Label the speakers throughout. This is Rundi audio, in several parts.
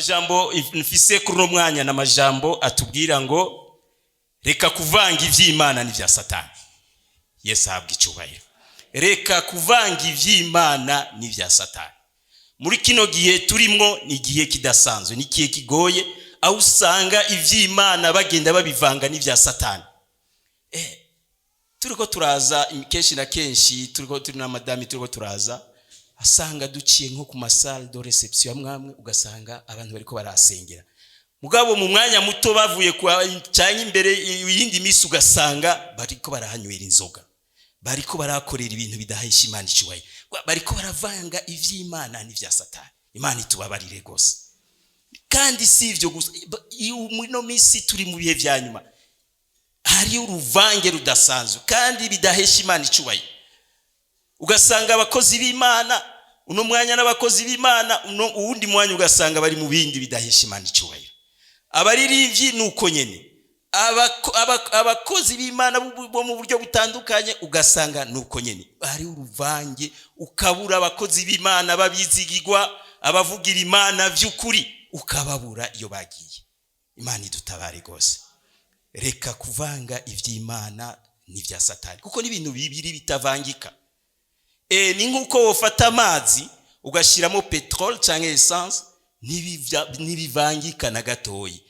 Speaker 1: Amajambo mfise kuri uno mwanya ni amajambo atubwira ngo reka kuvanga iby'Imana n'ibya Satani. Yesu ahabwa icyubahiro. Reka kuvanga iby'Imana n'ibya Satani. Muri kino gihe turimo ni igihe kidasanzwe, ni igihe kigoye, aho usanga iby'Imana bagenda babivanga n'ibya Satani. Turiko turaza, kenshi na kenshi turiko turi na madame, turiko turaza, asanga duciye nko ku ma salles de réception amwe amwe, ugasanga abantu bariko barasengera, mugabo mu mwanya muto bavuye kwa cyangwa imbere yindi minsi, ugasanga bariko barahanywera inzoga, bariko barakorera ibintu bidahesha Imana icyubahiro, bariko baravanga ivy'Imana n'ivya Satani. Imana itubabarire rwose. Kandi si ivyo gusa, muri ino minsi turi mu bihe vya nyuma, hari uruvange rudasanzwe kandi bidahesha Imana icyubahiro. Ugasanga abakozi b'Imana uno mwanya n'abakozi b'Imana, uwundi mwanya ugasanga bari mu bindi bidahesha Imana icyubahiro. Abaririmbyi ni uko nyene, abakozi b'Imana bo mu buryo butandukanye ugasanga ni uko nyene, hari uruvange, ukabura abakozi b'Imana babizigirwa, abavugira Imana by'ukuri, ukababura iyo bagiye. Imana idutabare rwose. Reka kuvanga iby'Imana n'ibya Satani, kuko n'ibintu bibiri bitavangika. Ni nk'uko wofata amazi ugashyiramo peteroli cyangwa essence, ntibivangika na gatoyi.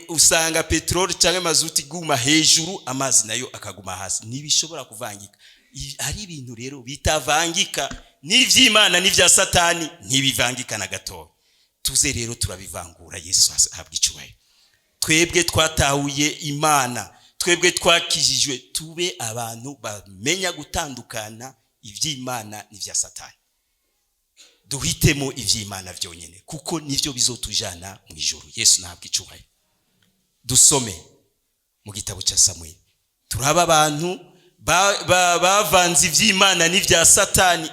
Speaker 1: Usanga peteroli cyangwa mazuti iguma hejuru, amazi nayo akaguma hasi, ntibishobora kuvangika. Hari ibintu rero bitavangika, n'iby'Imana n'ibya Satani ntibivangika na gatoya. Tuze rero turabivangura. Yesu ahabwa icyubahiro. Twebwe twatahuye Imana, twebwe twakijijwe, tube abantu bamenya gutandukana iby'Imana n'ibya Satani, duhitemo iby'Imana byonyine, kuko nibyo bizotujana mu ijuru. Yesu ntabwo icyubahiro. Dusome mu gitabo cya Samuel, turaba abantu bavanze iby'Imana n'ibya Satani,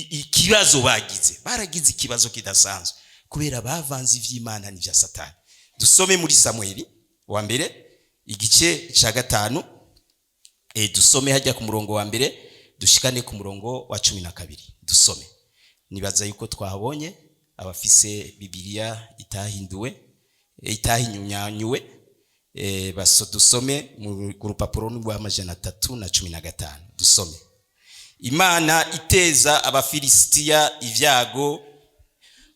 Speaker 1: ikibazo bagize. Baragize ikibazo kidasanzwe kubera bavanze iby'Imana n'ibya Satani. Dusome muri Samuel wa mbere, igice cya 5, dusome hajya ku murongo wa 1 dushikane ku murongo wa 12. Dusome. Nibaza yuko twahabonye. Abafise Bibiliya itahinduwe, itahinyunyanyuwe, baso dusome ku rupapuro rwa 315. Dusome. Imana iteza Abafilisitiya ibyago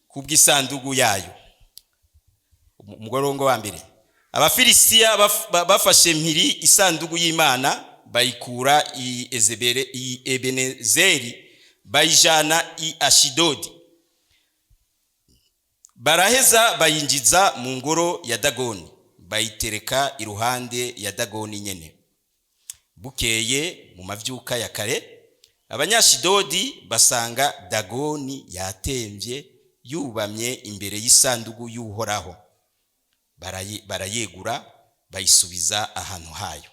Speaker 1: kubw'isandugu yayo. Umugorongo wa 1: Abafilisitiya bafashe mpiri isandugu y'Imana, bayikura i Ezebere, i Ebenezeri, bayijana i Ashidodi. Baraheza bayinjiza mu ngoro ya Dagoni, bayitereka iruhande ya Dagoni nyene. Bukeye mu mavyuka ya kare, Abanyashidodi basanga Dagoni yatemvye, yubamye imbere y'isandugu y'Uhoraho. Barayegura, bayisubiza ahantu hayo.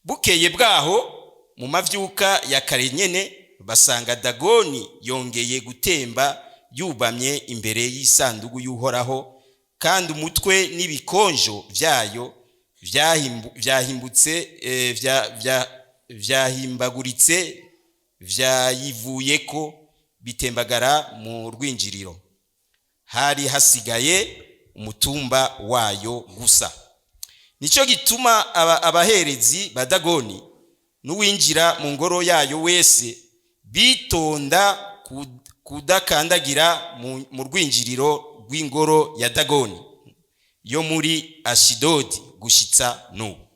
Speaker 1: Bukeye bwaho mu mavyuka ya kare nyene, basanga Dagoni yongeye gutemba, yubamye imbere y'isandugu y'Uhoraho, kandi umutwe n'ibikonjo vyayo vyahimbutse, vyahimbaguritse, vyayivuyeko, bitembagara mu rwinjiriro. Hari hasigaye umutumba wayo gusa. Nicyo gituma abaherezi ba Dagoni n'uwinjira mu ngoro yayo wese bitonda kudakandagira mu rwinjiriro rw'ingoro ya Dagoni yo muri Ashidodi gushitsa n'ubu.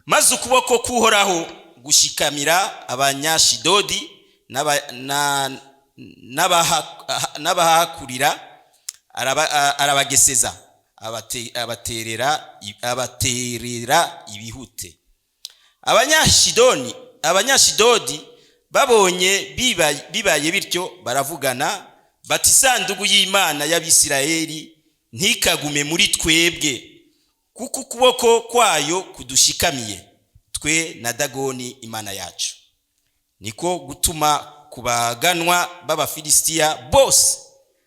Speaker 1: Maze ukuboko k'Uhoraho gushikamira Abanyashidodi n'abahakurira, arabageseza, abaterera ibihute. Abanyashidodi babonye bibaye bityo, baravugana bati: "Isanduku y'Imana y'Abisirayeli ntikagume muri twebwe, kuko ukuboko kwayo kudushikamiye twe na Dagoni imana yacu." Niko gutuma ku baganwa b'Abafilisitiya bose,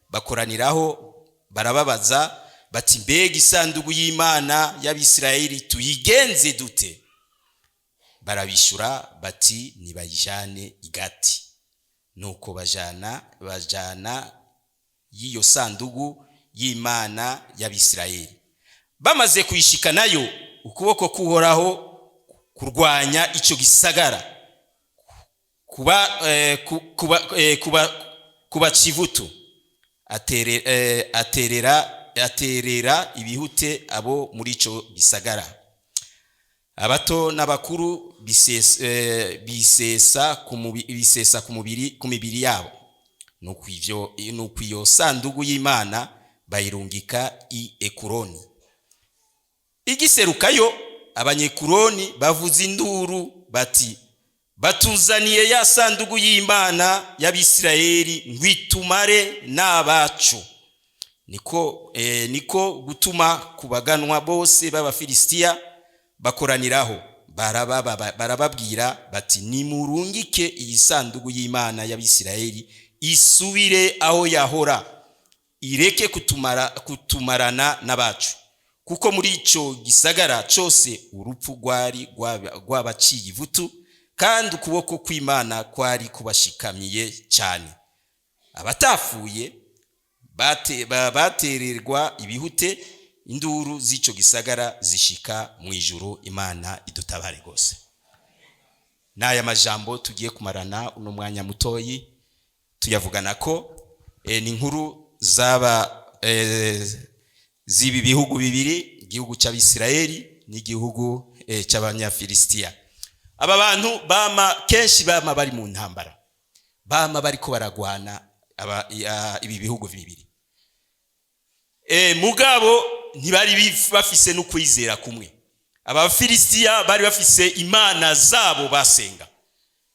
Speaker 1: bakoraniraho, barababaza bati: "Mbega isanduku y'Imana y'Abisirayeli tuyigenze dute?" Barabishyura bati: "Nibayijane i Gati." Nuko bajana y'iyo sandugu y'Imana y'Abisirayeli. Bamaze kuyishikanayo, ukuboko k'Uhoraho kurwanya icyo gisagara kuba kuba kuba kivutu, aterera ibihute abo muri ico gisagara, abato n'abakuru, bisesa ku mibiri yabo. Nuko iyo sandugu y'Imana bayirungika i Ekuroni. Igiserukayo, Abanyekuroni bavuza induru bati: "Batuzaniye ya sandugu y'Imana y'Abisirayeli ngo itumare n'abacu." Niko gutuma ku baganwa bose b'Abafilisitiya bakoraniraho, barababwira bati: "Nimurungike iyi sandugu y'Imana y'Abisirayeli isubire aho yahora, ireke kutumarana n'abacu." Kuko muri icyo gisagara cyose urupfu rwari rwabaciye ivutu, kandi ukuboko kw'Imana kwari kubashikamiye cyane. Abatapfuye batererwa ibihute, induru z'icyo gisagara zishika mu ijuru. Imana idutabare rwose. N'aya majambo tugiye kumarana uno mwanya mutoyi tuyavugana ko ni inkuru zaba z'ibi bihugu bibiri, igihugu cy'Abisirayeli n'igihugu cy'Abanyafilisitiya. Aba bantu bama kenshi bama bari mu ntambara, bama bariko baragwana, ibi bihugu bibiri. Mugabo ntibari bafise n'ukwizera kumwe. Abafilisitiya bari bafise imana zabo basenga,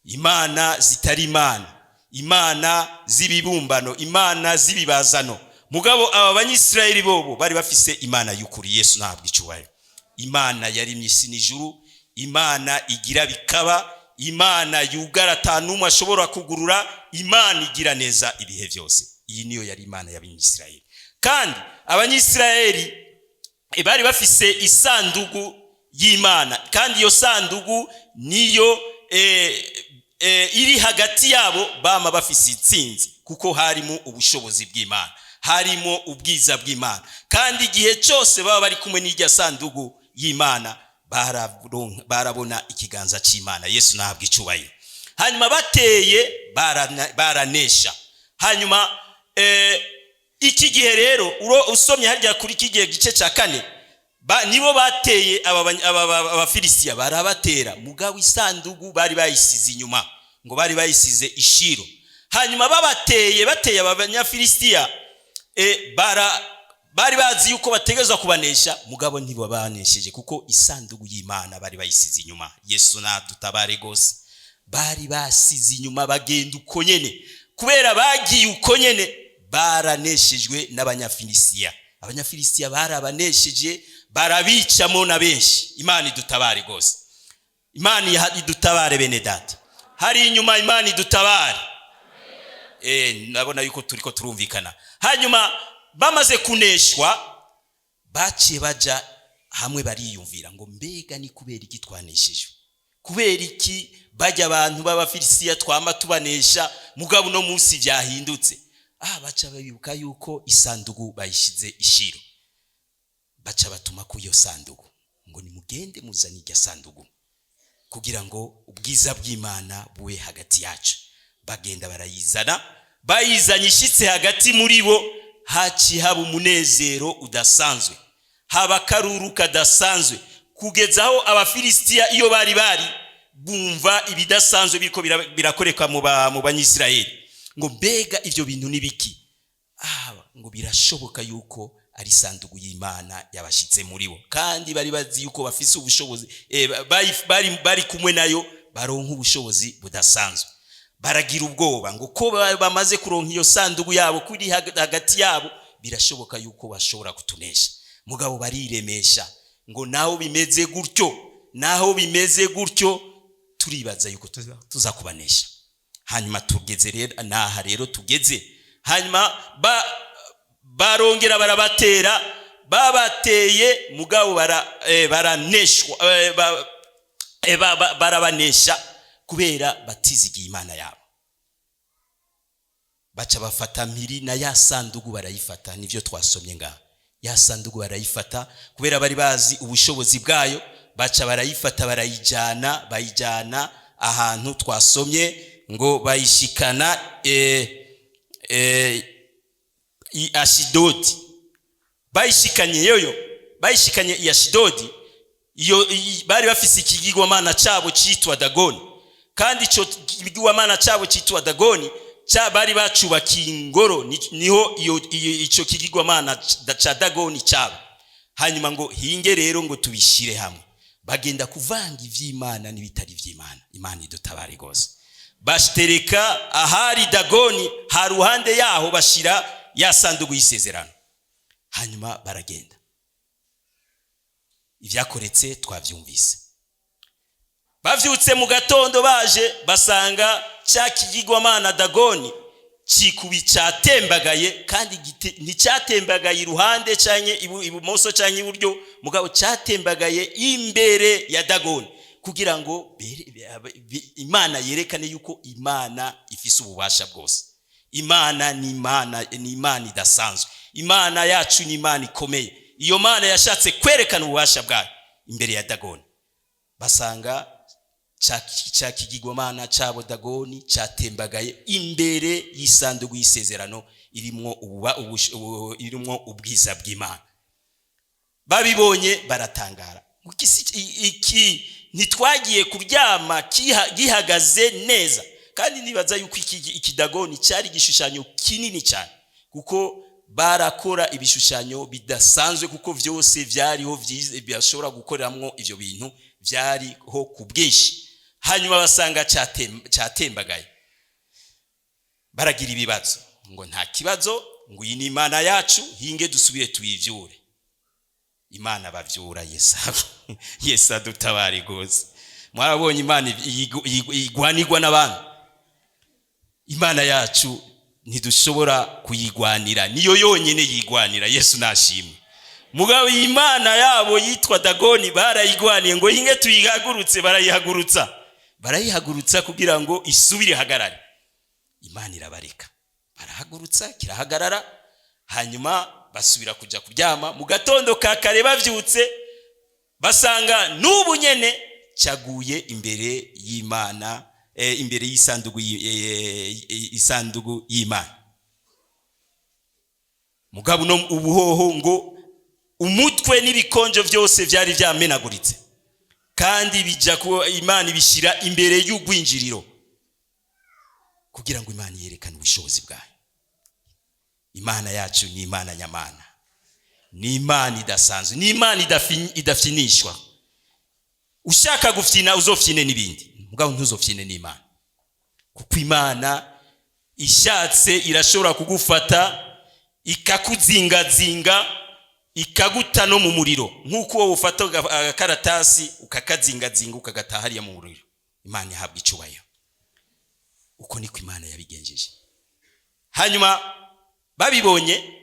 Speaker 1: imana zitari imana, imana z'ibibumbano, imana z'ibibazano. Mugabo aba Banyisirayeli bobo bari bafise Imana y'ukuri. Yesu ntabwo icyubahiro. Imana yaremye isi n'ijuru, Imana igira bikaba, Imana yugara ata n'umwe ashobora kugurura, Imana igira neza ibihe byose. Iyi niyo yari Imana y'Abanyisirayeli. Kandi Abanyisirayeli bari bafise isandugu y'Imana, kandi iyo sandugu niyo iri hagati yabo bama bafise intsinzi, kuko harimo ubushobozi bw'Imana, harimo ubwiza bw'Imana. Kandi igihe cyose baba bari kumwe n'irya sandugu y'Imana, barabona ikiganza cy'Imana. Yesu nahabwa icyubahiro. Hanyuma bateye baranesha. Hanyuma iki gihe rero, usomye harya kuri iki gihe, gice cya 4, nibo bateye Abafilisitiya, barabatera. Mugabo isandugu bari bayisize inyuma, ngo bari bayisize Ishiro. Hanyuma babateye, bateye aba Banyafilisitiya, bari bazi yuko bategerezwa kubanesha, mugabo ntibabanesheje kuko isandugu y'Imana bari bayisize inyuma. Yesu nadutabare rwose. Bari basize inyuma, bagenda uko nyene. Kubera bagiye uko nyene, baraneshejwe n'Abanyafilisitiya. Abanyafilisitiya barabanesheje, barabicamo na benshi. Imana idutabare rwose. Imana idutabare. Bene data, hari inyuma, Imana idutabare. Ndabona yuko turiko turumvikana. Hanyuma bamaze kuneshwa, baciye baja hamwe, bariyumvira ngo: "Mbega ni kubera iki twaneshejwe? Kubera iki bajya abantu b'Abafilisitiya twama tubanesha, mugabo uno munsi byahindutse?" Baca babibuka yuko isandugu bayishize Ishiro. Baca batuma ku iyo sandugu ngo: "Nimugende muzane irya sandugu kugira ngo ubwiza bw'Imana bube hagati yacu." Bagenda barayizana. Bayizanye, ishitse hagati muri bo, haciye haba umunezero udasanzwe, haba akaruru kadasanzwe, kugeza aho Abafilisitiya iyo bari bari bumva ibidasanzwe biriko birakoreka mu Banyisirayeli, ngo: "Mbega ibyo bintu ni biki?" Ngo birashoboka yuko ari isanduku y'Imana yabashitse muri bo. Kandi bari bazi yuko bafise ubushobozi, bari kumwe nayo baronka ubushobozi budasanzwe. Baragira ubwoba ngo ko bamaze kuronka iyo sanduku yabo kuri hagati yabo, birashoboka yuko bashobora kutunesha. Mugabo bariremesha ngo: "Naho bimeze gutyo, naho bimeze gutyo, turibaza yuko tuza kubanesha." Hanyuma tugeze rero naha rero tugeze. Hanyuma barongera barabatera. Babateye, mugabo baraneshwa, barabanesha kubera batizigiye Imana yabo. Baca bafata mpiri na ya sandugu barayifata. Nivyo twasomye ngaha. Ya sandugu barayifata kubera bari bazi ubushobozi bwayo. Baca barayifata, barayijana, bayijana ahantu twasomye ngo bayishikana i Ashidodi. Bayishikanye yoyo, bayishikanye i Ashidodi. Iyo bari bafise ikigirwamana cabo citwa Dagoni, kandi ico kigirwamana cabo citwa Dagoni ca bari bacubakiye ingoro, niho ico kigirwamana ca Dagoni caba. Hanyuma ngo hinge rero ngo tubishire hamwe. Bagenda kuvanga ivy'Imana n'ibitari ivy'Imana. Imana idutabare rwose. Bashitereka ahari Dagoni, ha ruhande yaho bashira ya sandugu y'isezerano. Hanyuma baragenda. Ibyakoretse twavyumvise. Bavyutse mu gatondo, baje basanga cya kigirwamana Dagoni cikubi cyatembagaye, kandi nticyatembagaye iruhande canke ibumoso canke iburyo, mugabo cyatembagaye imbere ya Dagoni, kugira ngo Imana yerekane yuko Imana ifise ububasha bwose. Imana ni Imana, ni Imana idasanzwe. Imana yacu ni Imana ikomeye. Iyo Mana yashatse kwerekana ububasha bwayo imbere ya Dagoni. Basanga ca kigirwamana cabo Dagoni catembagaye imbere y'isanduku y'isezerano irimwo irimwo ubwiza bw'Imana. Babibonye baratangara. Iki ntitwagiye kuryama gihagaze neza? Kandi nibaza yuko ikidagoni cyari igishushanyo kinini cyane, kuko barakora ibishushanyo bidasanzwe, kuko vyose vyariho byashobora gukoreramwo ivyo bintu, vyariho ku bwinshi. Hanyuma basanga cyatembagaye, baragira ibibazo. Ngo nta kibazo, ngo iyi ni Imana yacu, hinge dusubire tuyivyure. Imana bavyura. Yesu adutabare rwose. Mwarabonye Imana igwanirwa n'abantu. Imana yacu ntidushobora kuyigwanira, niyo yonyine yigwanira. Yesu nashimwe. Mugabo Imana yabo yitwa Dagoni barayigwaniye, ngo hinge tuyihagurutse. Barayihagurutsa, barayihagurutsa kugira ngo isubire ihagarare. Imana irabareka, barahagurutsa, kirahagarara. Hanyuma basubira kuja kuryama. Mu gatondo ka kare bavyutse, basanga n'ubu nyene cyaguye imbere y'Imana, imbere y'isanduku isanduku y'Imana. Mugabo no ubuhoho ngo umutwe n'ibikonjo vyose vyari vyamenaguritse, kandi bija ku Imana ibishyira imbere y'ugwinjiriro kugira ngo Imana yerekane ubushobozi bwayo. Imana yacu ni Imana nyamana, ni Imana idasanzwe, ni Imana idafinishwa. Ushaka gufyina uzofyine n'ibindi, mugabo ntuzofyine n'Imana, kuko Imana ishatse irashobora kugufata ikakuzingazinga, ikaguta no mu muriro, nk'uko wowe ufata agakaratasi ukakazingazinga, ukagata hariya mu muriro. Imana ihabwa icubahiro. Uko niko Imana yabigenjeje. Hanyuma babibonye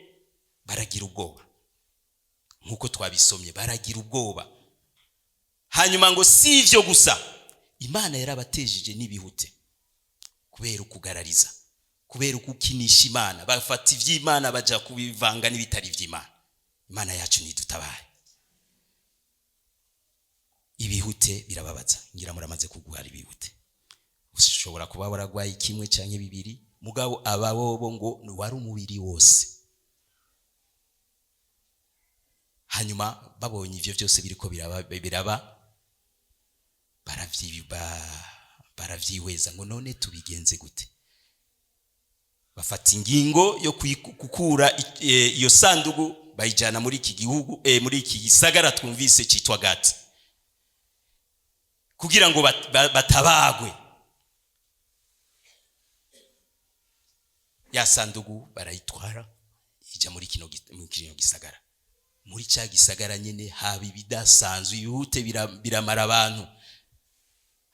Speaker 1: baragira ubwoba, nk'uko twabisomye, baragira ubwoba. Hanyuma ngo si ivyo gusa, Imana yarabatejeje n'ibihute kubera ukugarariza, kubera ukukinisha Imana. Bafata ivy'Imana baja kubivanga n'ibitari ivy'Imana. Imana yacu nidutabare. Ibihute birababaza. Ngira muramaze kugwara ibihute. Ushobora kuba waragwaye kimwe canke bibiri, mugabo aba bobo ngo wari umubiri wose. Hanyuma babonye ivyo byose biriko biraba, baravyihweza ngo none tubigenze gute? Bafata ingingo yo gukura iyo sandugu, bayijana muri iki gihugu, muri iki gisagara twumvise cyitwa Gati, kugira ngo batabagwe. Ya sandugu barayitwara, ijya muri kino gisagara. Muri cya gisagara nyene haba ibidasanzwe. Ibihute biramara abantu,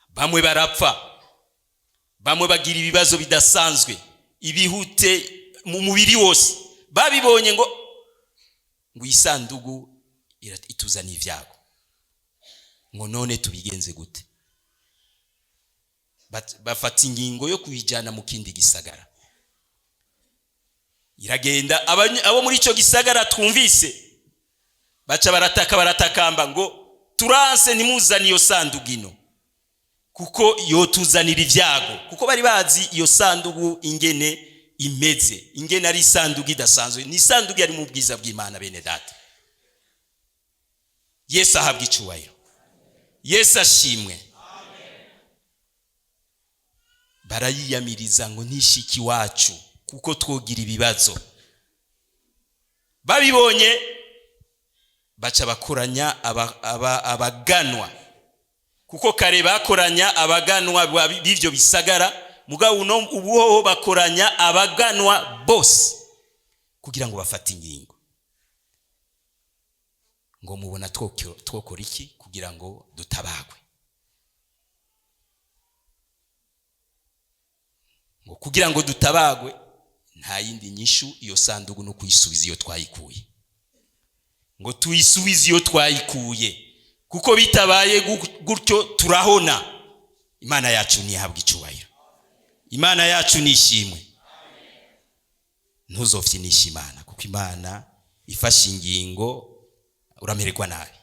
Speaker 1: bamwe barapfa, bamwe bagira ibibazo bidasanzwe, ibihute mu mubiri wose. Babibonye ngo isandugu ituzaniye ibyago, ngo none tubigenze gute? Bafata ingingo yo kuyijyana mu kindi gisagara. Iragenda, abo muri icyo gisagara twumvise baca barataka, baratakamba ngo: "Turanse, ntimuzane iyo sandugu ino, kuko yotuzanira ibyago." Kuko bari bazi iyo sandugu ingene imeze, ingene ari isandugu idasanzwe. Ni isandugu yari mu bwiza bw'Imana. Bene data, Yesu ahabwa icubahiro, Yesu ashimwe. Barayiyamiriza ngo ntishike iwacu, kuko twogira ibibazo. Babibonye, baca bakoranya abaganwa, kuko kare bakoranya abaganwa b'ivyo bisagara, mugabo uno ubu hoho bakoranya abaganwa bose kugira ngo bafate ingingo ngo: "Mubona twokora iki kugira ngo dutabagwe?" Ngo kugira ngo dutabagwe, nta yindi nyishu, iyo sandugu no kuyisubiza iyo twayikuye, ngo tuyisubize iyo twayikuye, kuko bitabaye gutyo turahona. Imana yacu ntihabwe icubahiro, Imana yacu nishimwe. Ntuzofyinishe Imana, kuko Imana ifashe ingingo uramererwa nabi.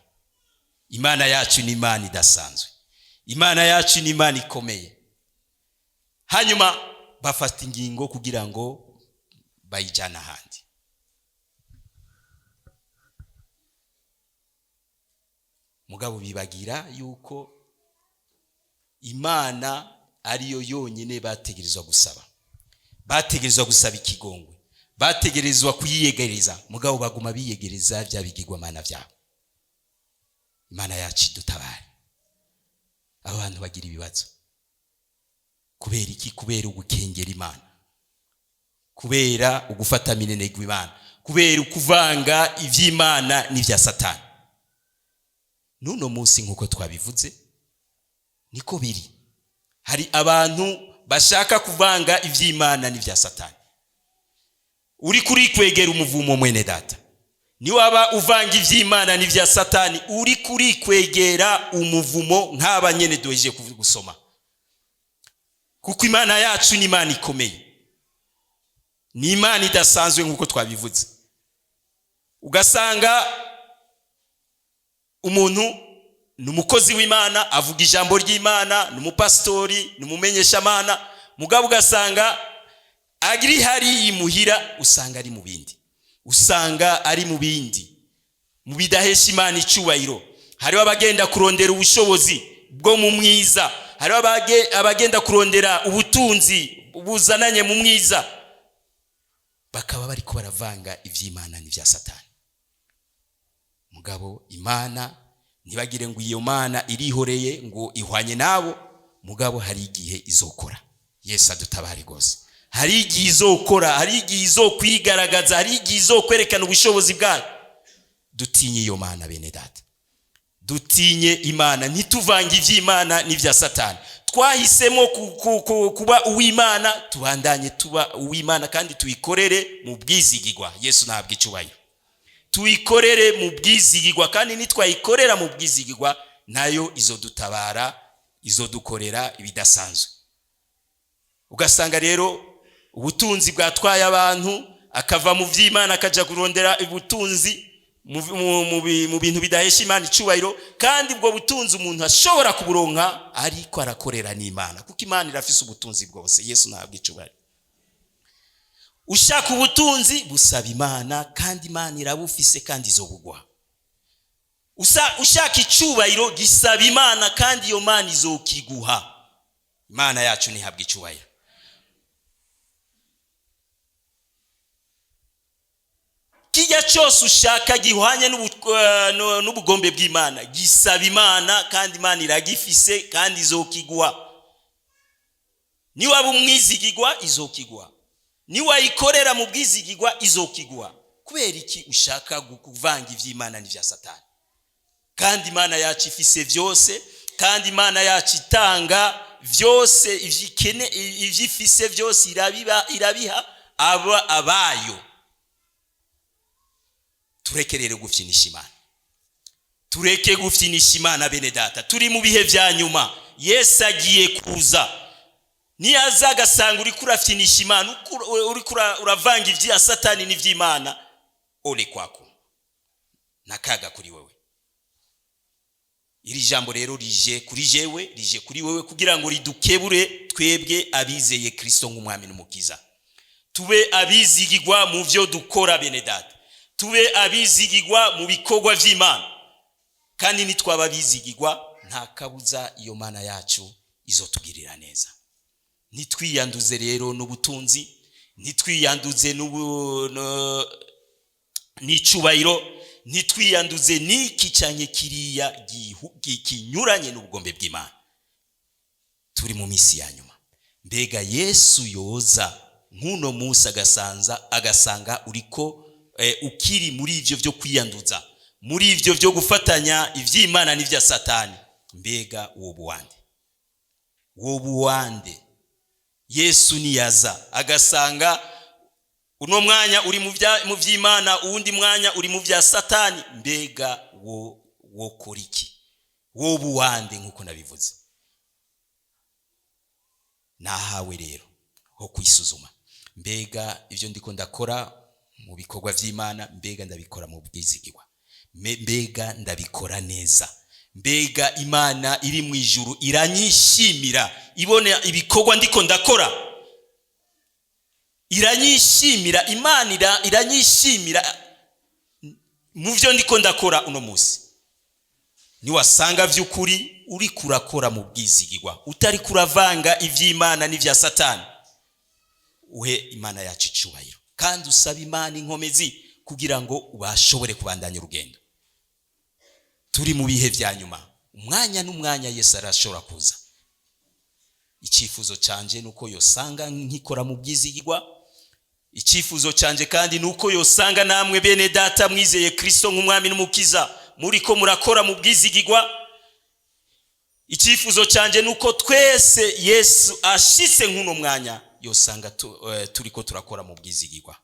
Speaker 1: Imana yacu ni Imana idasanzwe, Imana yacu ni Imana ikomeye. Hanyuma bafata ingingo kugira ngo bayijyane ahandi. Mugabo bibagira yuko Imana ariyo yonyine bategerezwa gusaba, bategerezwa gusaba ikigongwe, bategerezwa kuyiyegereza. Mugabo baguma biyegereza bya bigirwamana byabo. Imana yacu idutabare. Abantu bagira ibibazo kubera iki? Kubera ugukengera Imana, kubera ugufata minenegwa Imana, kubera ukuvanga iby'Imana n'ibya Satani. N'uno munsi, nk'uko twabivuze, niko biri. Hari abantu bashaka kuvanga iby'Imana n'ibya Satani. Uri kuri kwegera umuvumo, mwene data. Niwaba uvanga iby'Imana n'ibya Satani, uri kuri kwegera umuvumo nk'aba nyene duhejeje gusoma. Kuko Imana yacu ni Imana ikomeye, ni Imana idasanzwe, nk'uko twabivuze. Ugasanga umuntu ni umukozi w'Imana, avuga ijambo ry'Imana, ni umupasitori, ni umumenyeshamana, mugabo ugasanga ari hariya imuhira, usanga ari mu bindi, usanga ari mu bindi, mu bidahesha Imana icubahiro. Hariho abagenda kurondera ubushobozi bwo mu mwiza, hariho abagenda kurondera ubutunzi buzananye mu mwiza, bakaba bariko baravanga ivy'Imana n'ivya Satani. Mugabo Imana, ntibagire ngo iyo Mana irihoreye, ngo ihwanye nabo. Mugabo hari igihe izokora. Yesu adutabare rwose. Hari igihe izokora, hari igihe izokwigaragaza, hari igihe izokwerekana ubushobozi bwayo. Dutinye iyo Mana, bene data, dutinye Imana, ntituvange iby'Imana n'ibya Satani. Twahisemo kuba uw'Imana, tubandanye tuba uw'Imana, kandi tuyikorere mu bwizigigwa. Yesu ntabwo icubahiro. Tuyikorere mu bwizigigwa, kandi nitwayikorera mu bwizigigwa, nayo izodutabara, izodukorera ibidasanzwe. Ugasanga rero ubutunzi bwatwaye abantu, akava mu by'Imana akajya kurondera ubutunzi mu bintu bidahesha Imana icubahiro. Kandi ubwo butunzi umuntu ashobora kuburonka ariko arakorera n'Imana, kuko Imana irafise ubutunzi bwose. Yesu ntabwo icubahiro. Ushaka ubutunzi, busaba Imana, kandi Imana irabufise kandi izobugwa. Ushaka icubahiro, gisaba Imana, kandi iyo Mana izokiguha. Imana yacu ntihabwa icubahiro. Kijya cyose ushaka gihwanye n'ubugombe bw'Imana, gisaba Imana, kandi Imana iragifise kandi izokiguha. Niwaba umwizigigwa, izokiguha. Niwayikorera mu bwizigigwa, izokiguha. Kubera iki ushaka kuvanga iby'Imana n'ibya Satani? Kandi Imana yacu ifise byose, kandi Imana yacu itanga byose, ivyikene, ivyifise byose irabiha aba abayo. Tureke rero gufyinisha Imana, tureke gufyinisha Imana, bene data. Turi mu bihe vya nyuma, Yesu agiye kuza. Niyaza agasanga uriko urafyinisha Imana, uriko uravanga ibya Satani n'iby'Imana, ole kwako, nakaga kuri wewe. Iri jambo rero rije kuri jewe, rije kuri wewe, kugira ngo ridukebure twebwe abizeye Kristo nk'Umwami n'Umukiza. Tube abizigigwa mu byo dukora, bene Data, tube abizigigwa mu bikorwa by'Imana. Kandi nitwaba abizigigwa, nta kabuza iyo Mana yacu izotugirira neza. Ntitwiyanduze rero n'ubutunzi, ntitwiyanduze n'icubahiro, ntitwiyanduze n'iki canke kiriya kinyuranye n'ubugombe bw'Imana. Turi mu minsi ya nyuma. Mbega Yesu yoza nk'uno munsi agasanga uriko ukiri muri ivyo vyo kwiyanduza, muri ivyo vyo gufatanya ivy'Imana n'ivya Satani, mbega uwo buwande, uwo buwande? Yesu niyaza agasanga uno mwanya uri mu vy'Imana, uwundi mwanya uri mu vya Satani, mbega wo wokora iki? Wo buwande? Nk'uko nabivuze, nahawe rero ho kwisuzuma. Mbega ibyo ndiko ndakora mu bikorwa vy'Imana, mbega ndabikora mu bwizigirwa? Mbega ndabikora neza? Mbega Imana iri mu ijuru iranyishimira, ibona ibikorwa ndiko ndakora, iranyishimira? Imana iranyishimira mu byo ndiko ndakora uno munsi? Niwasanga vy'ukuri uri kurakora mu bwizigirwa, utari kuravanga ivy'Imana n'ivya Satani, uhe Imana yacu icubahiro, kandi usabe Imana inkomezi kugira ngo ubashobore kubandanya urugendo. Turi mu bihe vya nyuma, umwanya n'umwanya Yesu arashobora kuza. Icyifuzo canje nuko yosanga nkikora mu bwizigirwa. Icyifuzo canje kandi nuko yosanga namwe, bene Data mwizeye Kristo nk'Umwami n'Umukiza, muriko murakora mu bwizigirwa. Icyifuzo canje nuko twese Yesu ashitse nk'uno mwanya yosanga turiko turakora mu bwizigirwa.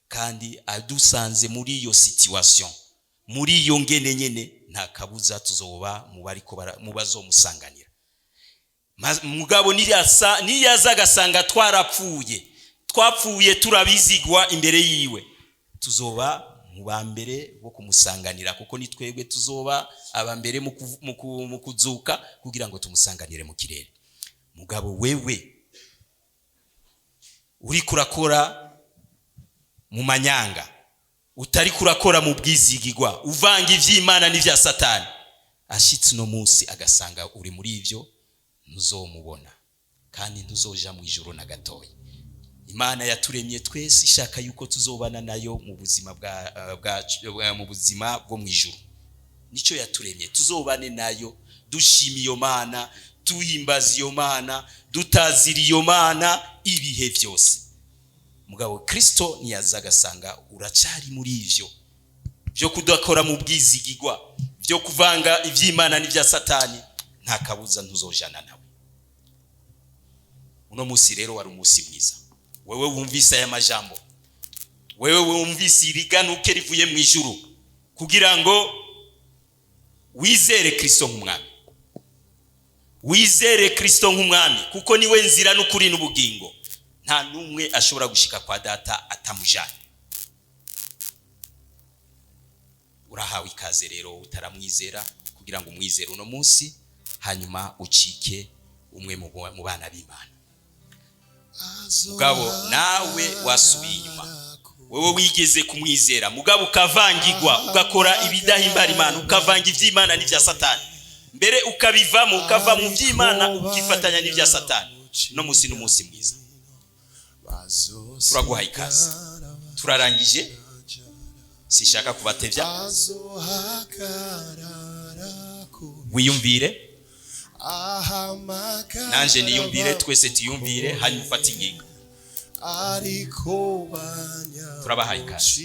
Speaker 1: Kandi adusanze muri iyo situation, muri iyo ngene nyene, nta kabuza tuzoba mu bariko mu bazomusanganira. Mugabo niyaza agasanga twarapfuye, twapfuye turabizigwa imbere yiwe, tuzoba mu ba mbere bo kumusanganira, kuko ni twebwe tuzoba aba mbere mu kuzuka kugira ngo tumusanganire mu kirere. Mugabo wewe uri kurakora mu manyanga, utari kurakora mu bwizigigwa, uvanga ivy'Imana n'ivya Satani, ashitse uno munsi agasanga uri muri ivyo, ntuzomubona kandi ntuzoja mu ijuru na gatoya. Imana yaturemye twese ishaka yuko tuzobana nayo mu buzima bwa mu buzima bwo mu ijuru. Nico yaturemye, tuzobane nayo, dushima iyo Mana, tuhimbaza iyo Mana, dutazira iyo Mana ibihe byose. Mugabo Kristo niyaza agasanga uracari muri ivyo byo kudakora mu bwizigigwa, byo kuvanga ivy'Imana n'ivya Satani, nta kabuza ntuzojana nawe. Uno munsi rero wari umunsi mwiza. Wewe wumvise aya majambo, wewe wumvise iriganuke rivuye mu ijuru kugira ngo wizere Kristo nk'Umwami, wizere Kristo nk'Umwami, kuko niwe nzira n'ukuri n'ubugingo. Nta n'umwe ashobora gushika kwa Data atamujanye. Urahawe ikaze rero utaramwizera kugira ngo umwizere uno munsi, hanyuma ucike umwe mu bana b'Imana. Mugabo nawe wasubiye inyuma, wewe wigeze kumwizera, mugabo ukavangirwa, ugakora ibidahimbara Imana, ukavanga ivy'Imana n'ivya Satani, mbere ukabivamo, ukava mu vy'Imana ukifatanya n'ivya Satani, no munsi n'umunsi mwiza. Turaguha ikaze. Turarangije, sishaka kubatevya. Wiyumvire, nanje niyumvire, twese tuyumvire, hanyuma ufate ingingo. Turabahaye ikaze.